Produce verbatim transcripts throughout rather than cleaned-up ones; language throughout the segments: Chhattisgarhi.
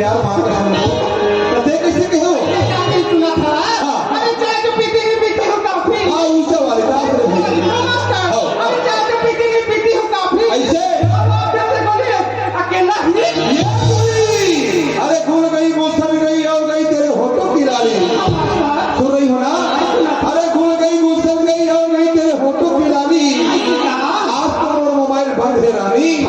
यार, मार के हम लोग। तो देख कैसे कहो? अरे, चाय जो पीती नहीं, पीती हूँ कॉफी। हाँ, ऊंचा वाले, दांत रे भाई। नमस्कार। हाँ। अरे, चाय जो पीती नहीं, पीती हूँ कॉफी। ऐसे? अब आप जैसे बोलिए, अकेला ही। ये बोली। अरे, गुल गई, मौसम गई, और गई तेरे होठों की लाली। सुन रही हो ना? अरे, गुल गई, मौसम गई, और गई तेरे होठों की लाली। आज तो मोर मोबाइल बंद है रानी।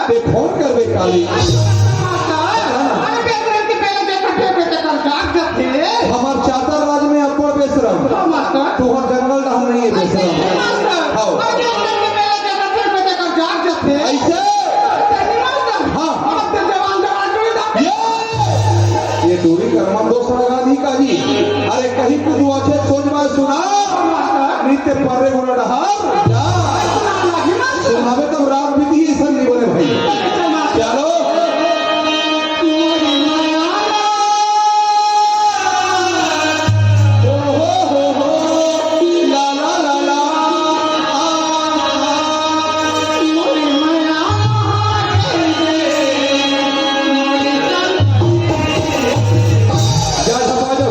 ते फोन करबे काली। अरे बेशरम के पहले देखा थे, बेटे कर जाग जाते। हमार चातर राज में अब्बड़ बेशरम। हाँ, मास्टर। तोहर जंगल डहर नहीं है बेशरम। मास्टर। हाँ। अरे बेशरम के पहले देखा थे, बेटे कर जाग जाते। ऐसे? सही मास्टर। हाँ। अब तो जवान, जवान जोड़ी था। ये, ये दूरी कर, मन दोस्त लगा नहीं काजी। अरे कहीं कुछ अच्छे सोच बात सुना। नृत्य पर्रे बोला डहार। जा। सुनावे तब रात बीती, ऐसा नहीं बोले भाई। चलो। ओ हो हो हो, ला ला ला ला, आ, आ, आ। जा, जा, जा, जा।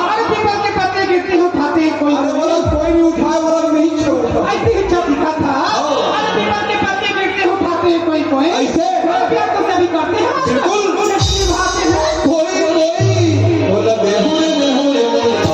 अरे पीपल के पत्ते गिरते हैं, उठाते हैं कोई अरे कोई। बोला, कोई नहीं उठाए, बोला, नहीं छोड़ता। ऐसी इच्छा दिखा था। हाँ। अरे पीपल के पत्ते गिरते हैं, उठाते हैं कोई कोई। ऐसे? प्यार तो सभी करते हैं। बिल्कुल। लेकिन निभाते हैं। कोई कोई। बोला, बेहुरे, बेहुरे, बेहुरे।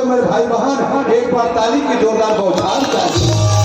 मेरे भाई बहन, एक बार ताली की जोरदार बौछार चाहिए।